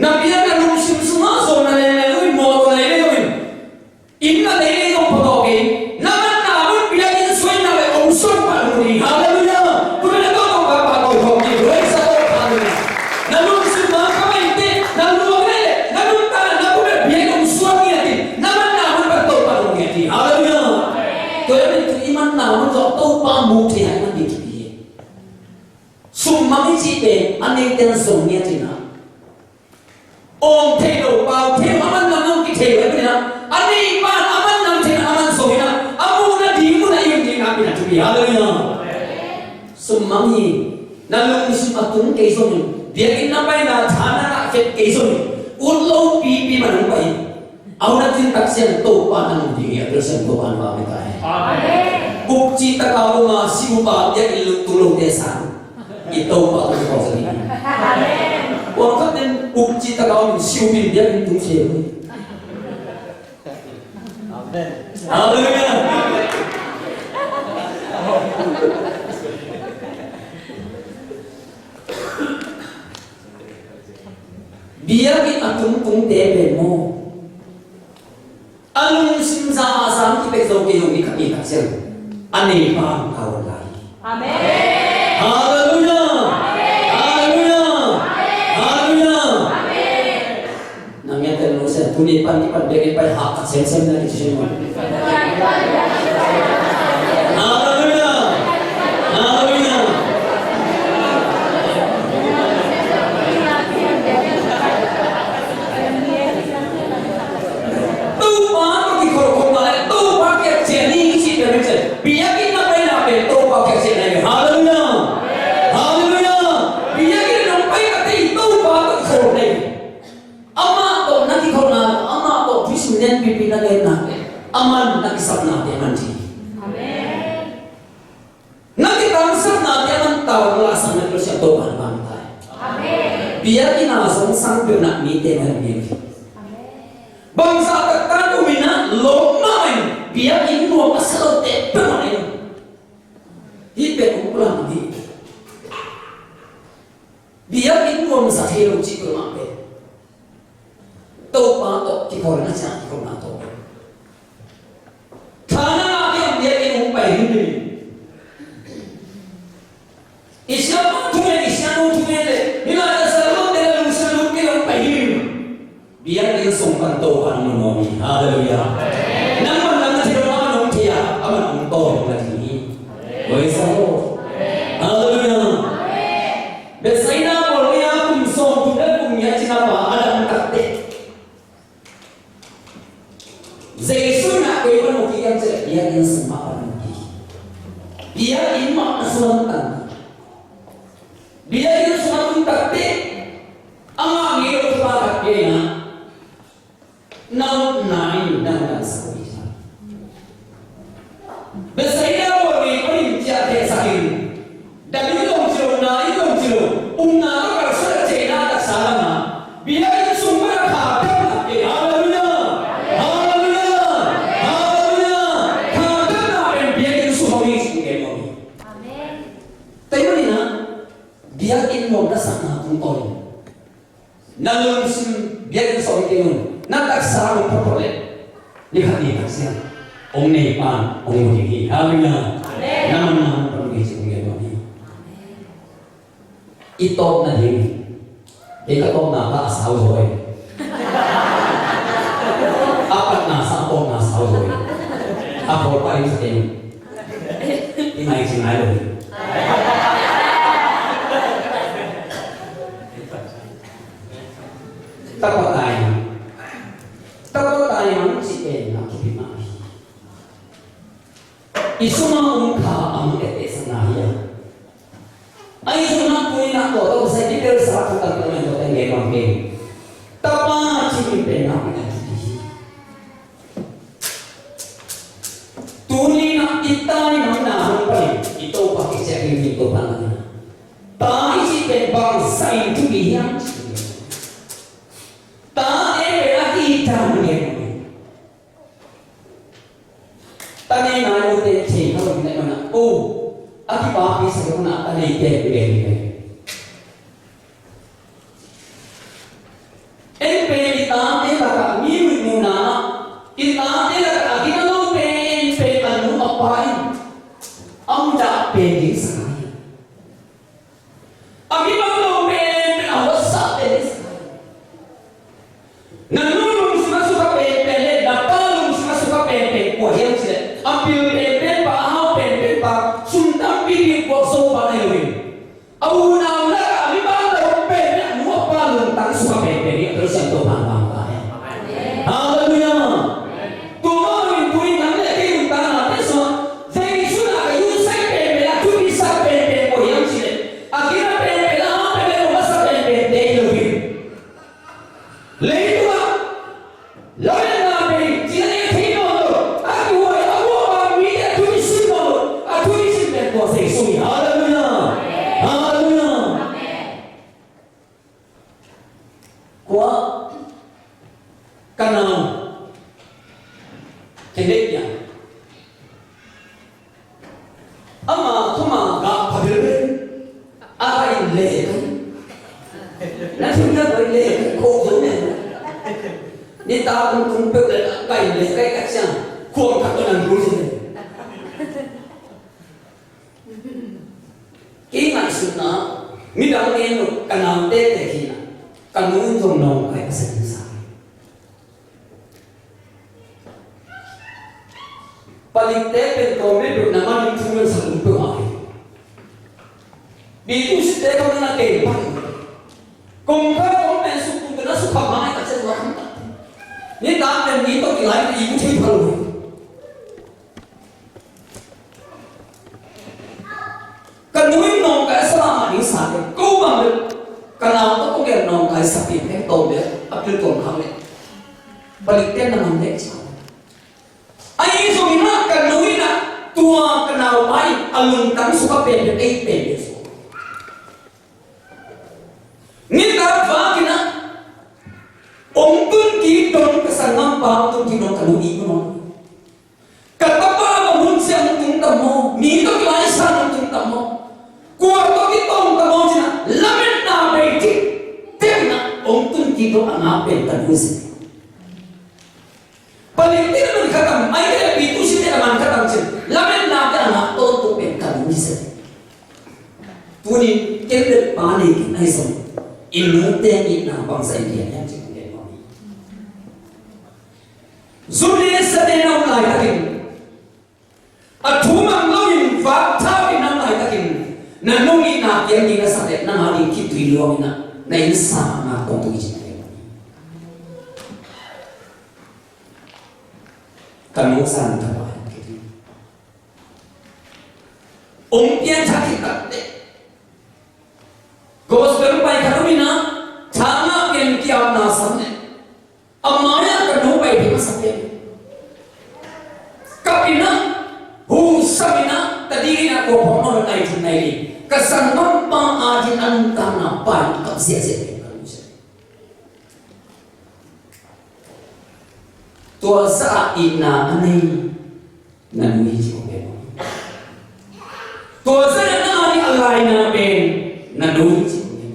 Na biak na lungsim sungah zong na le le lo i mawk na le lo in. Inn a tei zong pha tawh kei, na manna mun biakinn suaina le om suan pah lo ding. Halleluiah. Tua na tawh tawh pah pah tawh tawh kei, praise the Lord. Halleluiah. Na lungsim ma ka mai te, na luang le, na nuntakna na kum le biakinn om suan ngiat in, na manna mun pah tawh pah lo ngiat in. Halleluiah. Tua hi a, tu i manna mun zong Topa mu thei a, i man ding thupi hi. Sum mang i cih pen a neite an zong ngiat in a. Awng thei lo, pau thei lo, a man lam zong kithei lo, a nei pan a man lam thei na, a man zong in a, a muhna ding mun a i om ding a, pen a thupi, halleluiah. Sum mang hi, na lungsim a tung kei zongin, biakinn na paina tha na ngah khet kei zongin, ut lo pipi man hong pai. A hun a cin tak ciang Topa na mu ding hi a, Pasian Topa na vang hi ta hen. Amen. Ukcih tak a om a, si up a, biakinn tung lote sang. I Topa tung khawng sa ding. Amen. Tua khat nen ukcih tak a om in si up in biakinn tung thei lo. Amen. Halleluiah. Biakinn a tungtungte pen maw, a lungsim za a zang kipek zo kei zong i khat ni tak ciang a nei pa hong kau lai. Amen. Halleluiah. Halleluiah. Halleluiah. Nang ngiat pen lo sia, tuni pan kipan biakinn pai hak tak semsem na i ci sin. Halleluiah. Halleluiah. Topa tawh kikhol khol lai, Topa kiang ciah ni i cih pen, biakinn na paina pen Aman na kisapnate a man ding hi. Amen. Na kitangsapnate a man tawh na lahsam na Pasian Topa na man tai. Amen. Biakinn ah zong sang peuh na mite man ding hi. Amen. Bangzah taktak um in ah lawm mah in biakinn nuam a sa lote peuhmah in. Hih pen hong pulang hi. Biakinn nuamsa thei lo cih peuhmah pen Topa tawh kikholhna ciang kikholhna tawh. Thana ngah biak biakinn hong pai himhim. I siapa thu ngen, i sianu thu ngen le hih lai-ah sa lote na lungsim lut kei le hong pai himhim. Biakinn sung pan Topa na nuam hi. Halleluiah. Nangman nang na thei lo, amah nong thei a, amah nong tawi nong na ding hi. Praise the Lord. Halleluiah. Bethsaida bawl gei-a kum sawmthum le kum nih a cina pa a dam tak teh, Jesu in ah koi pan mu kik hiam cih leh biakinn sung mah pan mu kik. Biakinn mah a sung pan. Biakinn sung a tun tak teh, a ngah ngei lo thupha khat gen a, na utna in na damsak uh hi. Bethsaida bawl gei panin ciah thehsak in, dam in zong ci lo, na in zong ci lo, upna tawh kalsuan a ceihna a taksa lam ah, biakinn sung pan a kha damna kei. Halleluiah! Halleluiah! Halleluiah! Kha damna pen biakinn sung a hi cih gen nuam hi. Amen. Tua ahih manin ah, biakinn nuam na sakna tungtawn in na lungsim biakinn sawm kei un, na taksa hong phuaphuap leh, ni khat ni khat ciang hong neipa in hong mu ding hi. Halleluiah. Amen. Na man na hong pang ding hi cih hong gen nuam hi. I tawpna ding, kei ka tawpna ka a sau zaw hi. A patna sa a tawpna sau zaw hi. A pawl pa in sa teng i ngai ci ngai lo hi. Tapa taimang. Tapa taimang cih pen a thupi mah hi. I sungah um kha a mang ettehsakna hi a. Ahi zongin ah tuni-in ah tua tawh kisai detail sa thu tampi tak tua teng gen bang kei. Tapa cih min pen a mang ettehsakna hi. Tuni-in ah i taimangna hong pan in i Topa kician ding, i Topa na. Ta i cih pen bangzah in thupi hiam cih pen, tate pen a kihih dan gen mah hi. Ta nei nai lote thei kha lo hi na, i man ah, o, a kipapi sa lo na, ta nei pen gen hi. En pen i tate lakah mi muihna, i tate lakah a gina lo pen, pen a nu a pa in a mudah pen ding sa hi. A kibang lo pen, pen a hoihsa pen ding sa hi. Na nu lungsim a sukha penpen le na pa lungsim a sukha penpen kua hiam cih leh, a pil penpen pa, a hau penpen pa, sum tampi ding puak zo pa na hi lo hi. A unau lakah a mi bang lo pen a nu a pa lungtang sukha penpen hi, a Pasian Topa bang ta hi. Halleluiah. Tua mah bangin tuni nang le kei lungtang nate sungah Jesu in a ka yusai penpen a thupisak penpen kua hiam cih leh, a gina penpen a hau penpen a masa penpen te hi lo hi. Leitungah lametna bei cih a thei nawn lo, a kihuai a buak a mite a thu i sin nawn lo, a thu i sin pen tua Jesu hi. Halleluiah. Halleluiah. Kua ka nau Kenneth Young. Ama thuma gah pha bilbel. A ka in le kan. Na thim na koi le kan ko zo ne. Ni ta kun kun pe le ka in le kai ka chang. Kuang ka ko nan ru si ne. Ki ngai sut na. Mi dang ne no ka nau te te ki na. Ka nu zong nong kai ka sa sa. Palikte pen tawm bek na man in thu na sak uh peuh a hi. Bi tu site ko na kei pan. Kong kha kong pen suk tu na suk kha mai ka chen wa. Ni ta pen ni to ki lai ni mu thei pha lo. Ka nu in nawngkai sa mahmah ding sa le, ko bang le, ka nau tawh kong gen nawngkai sa pi pek tawm le, a pil tuam khang le. Palik ten na man le sa. a lungtang suk a pen pen ei pen pen suk. Nitak vak in ah, hong tun kik dong, ka sanggampa hong tun kik dong, ka nu it maw. Ka tapa bang hun ciang hong tung tam maw, mi tawh kilaisan hong tung tam maw, kua tawh kitawng tam maw ci-in ah, lametna bei tik tek in ah hong tun kik dong a ngak pen ka nu hi. Palik te na man khat ang, ai te pi tu si te na man khat ang cin. Lametna te a ngah to to pen ka nu hi se. Tuni ken le pa nei kin ai song. I nu te itna bangzah i gen hiam cin ken mami. Zu ne sa te na um laitakin, a thu mang loin vak thau in na um laitakin, na nu itna kiang ding na sa te, nang a ding khitui luang in ah, na inn sang a ngak tawng tui cin ken mami. Ka nu zan tawh a hi kei. Hong pianthak khit takteh, gospel pai khat om in ah, thangah pian kiamna sam leh, a mai-ah ka nu pai ding a sa pen. Kap in ah, hu sam in ah, ta ding in ah, kua phawk nawn lo, nai thum nai li. Ka sanggampa adingin a nuntakna pai kap ziahziah pen ka nu hi. Tua zah a itna a nei na nu hi ci kong gen. Tua zah a na a laina pen na nu hi ci kong gen.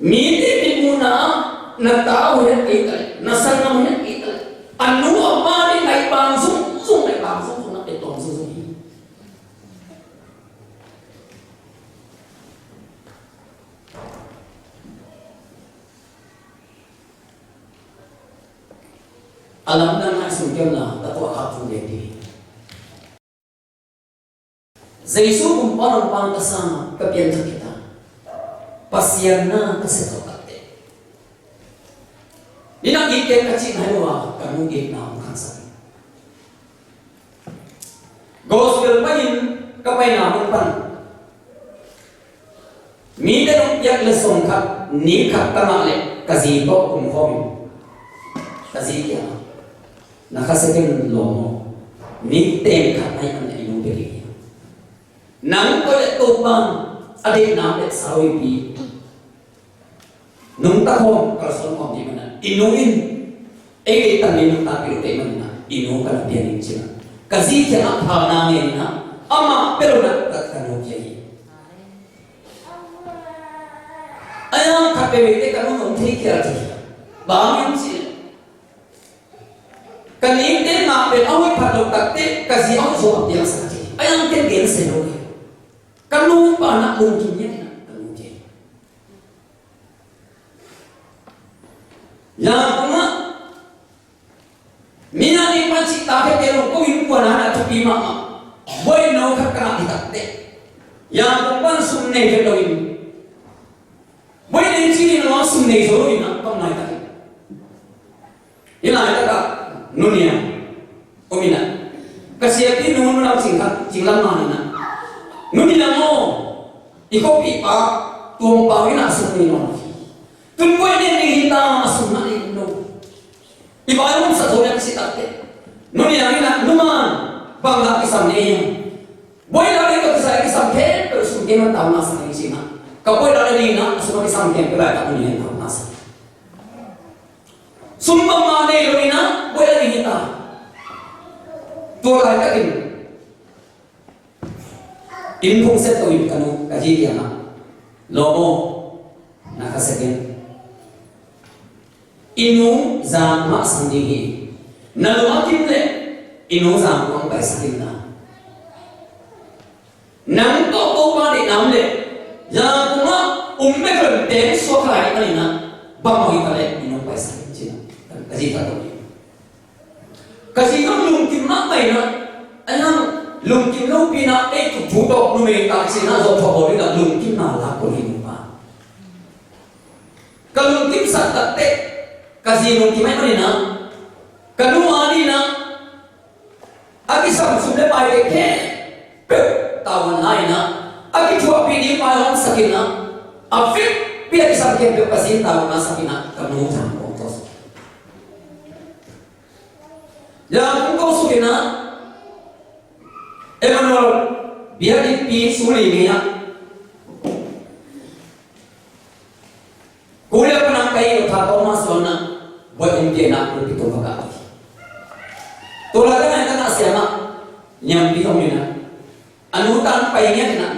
Mite mitmuhna ah na ta uh het kei ta leh, na sanggam uh het kei ta leh, a nu a pa ding ngaihbang zungzung, ngaihbang zungzung, na pia tuam zungzung hi. A lamdang ngaihsun kei un la, ka tuah khak thu gen ding hi. Jesu kumpa lawmpa ka sang a, ka pianthak khit a, Pasian na ka sep khit takteh, ni na it ken ka cihna hi lo a, ka nu itna hong khangsak. Gospel pai-in ka paina mun pan, mite hong piak letsong khat, ni khat ka ngah leh ka zi tawh kum khawm in, ka zi kiangah, na khasia kei un lawm aw, ni teng khat na hih manin i nu pia ding hi. Nang tawh leh Topa'n a deihna bek sa lo hi. Nungta khawm, kalsuan khawm ding manin ah, i nu in ei deihtakna nungta peuh lo ahih manin ah, i nu ka na pia ning ci-in ah, ka zi kiangah phalna ngen in ah, amah pia lo in ah ka, ka nu pia hi. A yang khat veivei te ka nu hong thei khial thei hi. Bang hiam cih leh, ka ningte ngah pen a hoih phat lo takteh, ka zi a hoih zaw a piangsak thei hi. A yang ken gen sem lo hi. Ka nupa na lungkim ngiat in ah ka nu pia hi. Yangon ah, mi na ding pan cih tak khempeuh lo, ko innkuan ah na thupi mahmah. Boino khat ka ngah hi takteh, Yangon pan sum nei vet lo in, boi nei ci-in a sum nei zo lo in ah, ka om laitak in, hih laitak ah Nu Niang om in ah, ka siapi nu, Nu Lam Cing khat, Cing Lam man in ah, Nu Niang aw, i khuapihpa Tuang Pau in ah sum nei nawn lo hi. Tun boi nei ding hi ta, a sum na nei lo. I vai hong sa tho lian si takteh, Nu Niang in ah, Nu Man, bang lah kisam nei hiam? Boi lah nei tawh kisai kisam khempeuh sum kei man tau na sa ning ci-in ah, ka boi lah nei ding in ah, a sum a kisam khempeuh laitak Nu Niang in tau na sa. Sum bangmah nei lo in ah, boi a ding hi ta. Tua laitakin inn phung set to in ka nu, ka zi kiangah, lawm aw, na khasia kei un. I nu zan mah sang ding hi. Na lung a kim leh i nu zan mah paisak in la. Nang tawh Topa deihna om leh, Yangon ah um bek leh teng suak lai ding manin ah, bang mah hi ta leh i nu paisak in ci-in ah, ka zi khat tawh hi. Ka zi zong lungkim mahmah in ah, a yang lungkim lopi in ah, ei tuk thu tawh numei tak ci-in ah, zawh thuah bawl in ah, lungkimna lak kul hi nupa. Ka lungkimsak takteh, ka zi lungkim ahih manin ah, ka nu a dingin ah, a kisam sum le pai te khempeuh tavuan la in ah, a kithuahpih ding pai hong sak in ah, a vekpi a kisam khempeuh ka zi in tavuan la sak in ah, ka nu zan kong tawh sak. Yangon kong suk in ah, Emmanuel biakinn pi suli ngei ah, Korea pan a pai Doctor Thomas Son ah buaipih in ah pulpit tung ka kah hi. Tua laitak ah ka na siam ah, Niampi hong in ah, a nu tan pai ngiat in ah,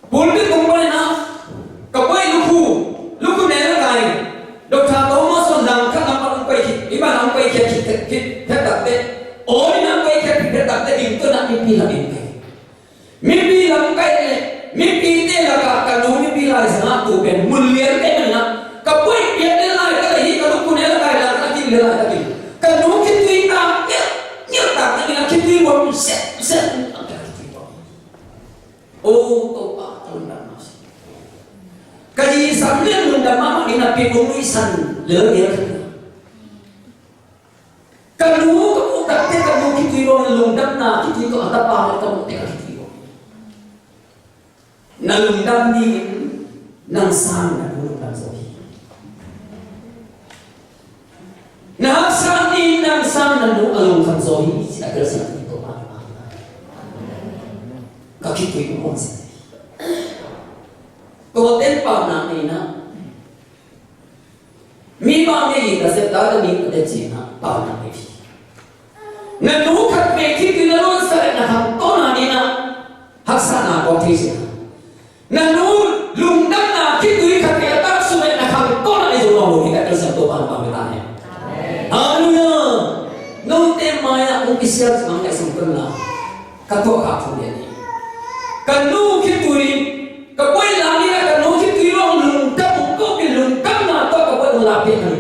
pulpit tung pan in ah, ka buai lukhu, lukhu ne la kai, Doctor Thomas Son langkhat lam pan hong pai khit, i ban hong pai khiat khit, khit, khiat takteh, aw in hong pai khiat khit, khiat takteh, ding tawh in ah mipi lam in kai. Mipi lam kai leh, mipite lakah ka nu mipi lai zang ah tu pen mun lian kei man in ah, ka buai piak leh laitak ahi, ka lukhu ne la kai langkhat a kin leh laitak in, ka nu khitui tak ngiat, ngiat tak ngiat in ah, khitui buang sep, sep. O Topa, ka lungdam mah si. Ka zi sam lian lungdam mahmah in a pi kong nuihsan lel lel. Ka nu ka muh takteh ka nu khitui bang lungdamna khitui tawh a tapa ka muh teh ka khitui bang. Na lungdam dingin nang sang na nu lungdam zaw hi. Na haksa dingin nang sang na nu a lungkham zaw hi, ci a telsiam tung tawh pa. Ka khitui kong nuihsan. Tua ten pau nak nei na. Mi bang ngei in ka sep ta, ka ning ka teci in ah pau nak nei. Na nu khat vei khitui na lungdamna na khangtawna in ah haksatna kawk thei sin ah, na nu lungdamna khitui khat vei a tak sung leh na khangtawna i zo nawn lo hi, ka telsiam Topa in pau hi ta hen. Halleluiah. Note mai-ah hong kisial cimang ka i sung tun la, ka thuak khak thu lian hi. Ka nu khitui, ka buai lam in ah ka nu khitui lo lungdam, hong ko pi lungdamna tawh ka buai hong la pek hi.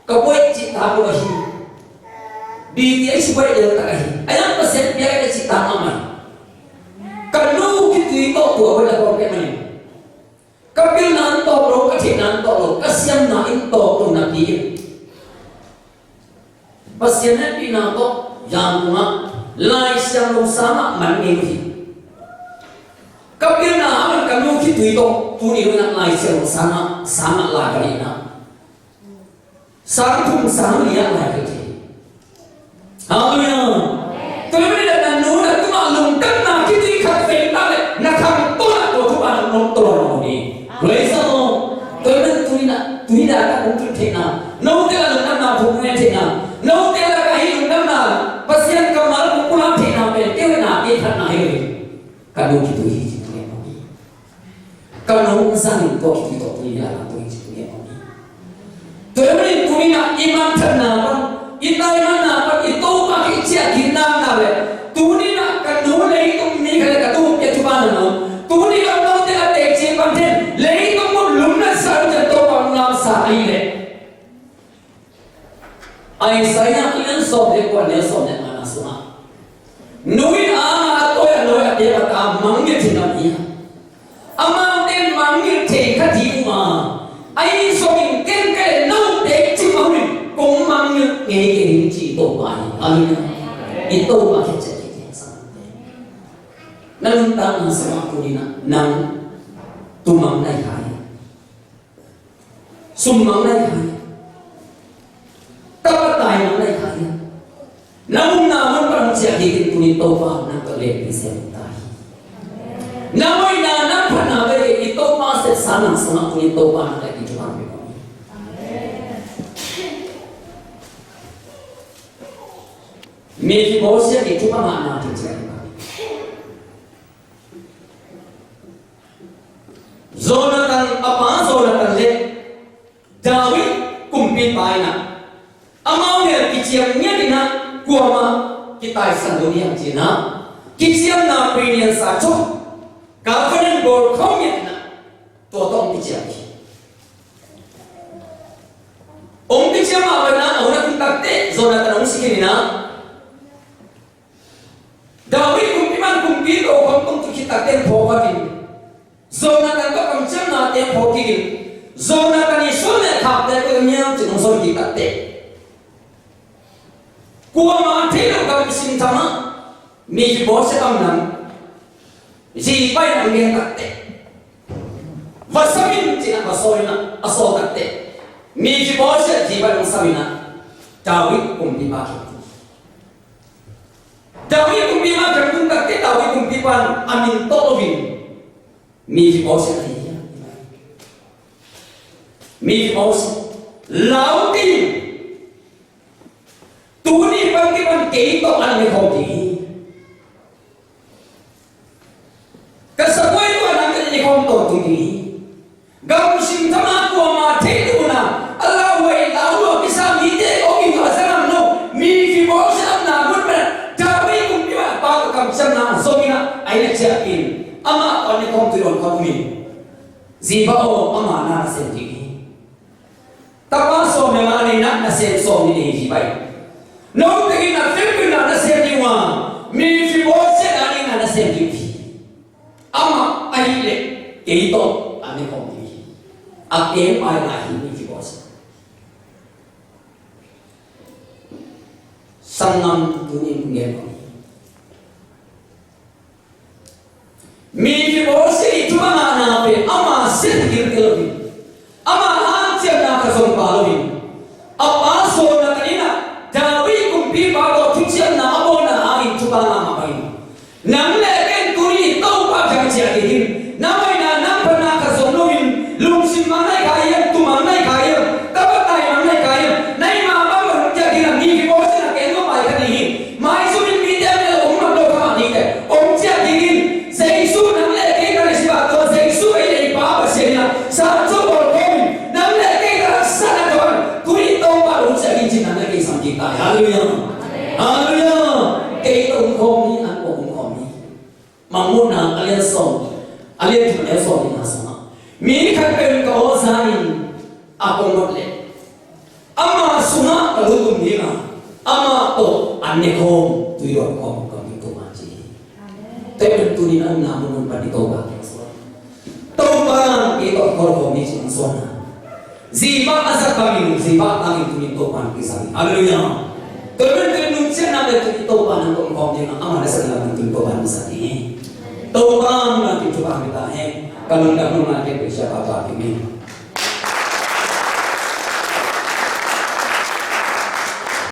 Ka buai cih tak lo ahi. B T H buai lel tak ahi. A yang Pasian piak a cih tak mahmah hi. Ka nu khitui tawh tua buai la kawm pek mah hi. Ka pilna in tawk lo, ka theihna in tawk lo, ka siamna in tawk lo napi in Pasian hehpihna tawh Yangon ah Lai Siangtho sang ah man ngei uh hi. Ka pilna ah man ka nu khitui tawh tuni hun ah Lai Siangtho sang ah, sang ah lai ka neihna. Sang thum sang li ah lai ka thei. Halleluiah. Tua ahih manin na nu na tungah lungdamna khitui khat vei ta leh na khangtawna tua thupha nang nong tolh lo hi. Praise the Lord. Tua ahih manin tuni na, tuni na ka kong tun theihna, note la lungdamna phung ngen theihna, note la ka hi lungdamna Pasian kammal kong pulak theihna pen kei na kei khatna hi lo hi. Ka nu khitui hi ci tu ngen mawk hi. Ka nu zang in tua khitui tawh tuni a lang tua hi ci tu ngen mawk hi. Tua hi manin tuni na i mangthanna pan, i taimanna pan, i Topa kiang i ciah kik nakna leh tuni na ka nu leitung mi khat leh ka tu pia thupha na lo. Tuni na note a teci pan then leitung mun lum na sa uh ciang Topa hong lamsa ahih leh. Isaiah a lian sawm le kua, a neu sawm le ngana sungah, nu in a ang a, a tawi a nawi a, a teep a ta mangngilh thei na hi a, amaute in mangngilh thei kha ding uh a, ahi zongin ken ka leh note cih bangin kong mangngilh ngei kei ning ci Topa hi. Amen. I Topa khit ciang kei kei sang te. Na nuntakna sungah tuni na nang tumang na hi kha hi. Sum mang na hi kha hi. Tapa tai mang na hi kha hi. Na umna mun pan hong ciah kik in, tuni Topa nang tawh lehpih siam ta hi. Na hoihna, na phatna vei i Topa sepsa nang sungah tuni Topa nang lehpih thupha pia hi. Mephibosheth i thupha ngahna thil ciah hi. Jonathan, a pa Jonathan le David kumpipa in ah, amau hel kiciam ngiat in ah, kuamah kitaisan lo ding hiam ci in ah, kiciamna premium sa chop, covenant bawl khawm ngiat in ah, tua tawh hong kiciam hi. Hong kiciam mah bangin ah, a hun a tung takteh Jonathan hong si khin in ah, David kumpipa in kumpi tokhom tung khit takteh phawk kik in, Jonathan tawh kamciamnate phawk kik in, Jonathan i suan le khakte koih hiam cih hong sawl kik takteh, kuamah thei loh gam i simtham ah Mephibosheth a om nang, zipa in hong gen takteh, va sam in ci in ah va sawl in ah, a sawl takteh Mephibosheth zipa in hong sam in ah, David kumpipa khem. David kumpipa khem tung takte David kumpipa in a min tawh loin Mephibosheth a ci hi. Mephibosheth, lau in, tuni pan kipan kei tawh an ne khawm ding hi. Ka sabuai tawh nang ka ne khawm tawntung ding hi. Gamhing thamah kuamah theih lohna a lauhuai lauhuai kisa mite kong in a za ngam lo. Mephibosheth a na mun pen David kumpipa pa tawh kamciamna zongin a inn ah ciah in amah tawh an ne khawm tui dawn khawm in. Ziba aw, ama na nasem ding hi. Tapa sawm le nga nei na, nasem sawmnih nei hi bai. No tengin na fimna nasem ding uh a, Mephibosheth a ding na nasem ding hi. Amah ahih leh kei tawh an ne khawm ding hi. A keng paina hi Mephibosheth. Sanggam, tuni in gen Mephibosheth i thupha ngahna pen ama sin gil kei lo hi. Ama hanciamna khat zong pha lo hi. A pa Saul na ka inn ah David kumpipa tawh thuciamna a bawlna hangin thupha ngah mah bangin, nang le kei in tuni Topa kiang ciah dingin, na hoihna nang phatna khat zong lo in, lungsim mang nai kha hiam, tu mang nai kha hiam, ka batai mang nai kha hiam, na i mah bang bang hong ciah dingin a, Mephibosheth na kei in lo pai kha ding hi. Maizum in mite a mel om mah lo kha mah ding teh, hong ciah dingin, Jesu nang le kei ka na sip a, tua Jesu ei le i Pa Pasian in a, sa cu bawl khawm in, nang le kei ka na sa na tua, tuni Topa hong ciah ding cin nang le kei sam ding ta hi. Halleluiah. Halleluiah. Kei tawh hong khawm ni, an tawh hong khawm ni. Mangmuhna a lian sawm, a lian thum a neu sawm nihna sungah, mi khat pen ka aw za in a kong mat leh, ama sungah ka lut um ding a, amah tawh an ne khawm, tui dawn khawm ka ding, Topa ci hi. Tua pen tuni in a omna mun pan i Topa kiang suan. Topa in kei tawh kholh khawm ni ci hong suan a. Ziba a zat bangin, Ziba tangin tuni in Topa in kizang hi. Halleluiah. Tua pen tuni in nunsiatna le tuni in Topa in hong khawm ding a, ama nasepna lam tuni in Topa in kizang hi. Topa in nang tuni in thupha hong pia ta hen. Ka lungdam nopna ken pia sia pa tua ding hi.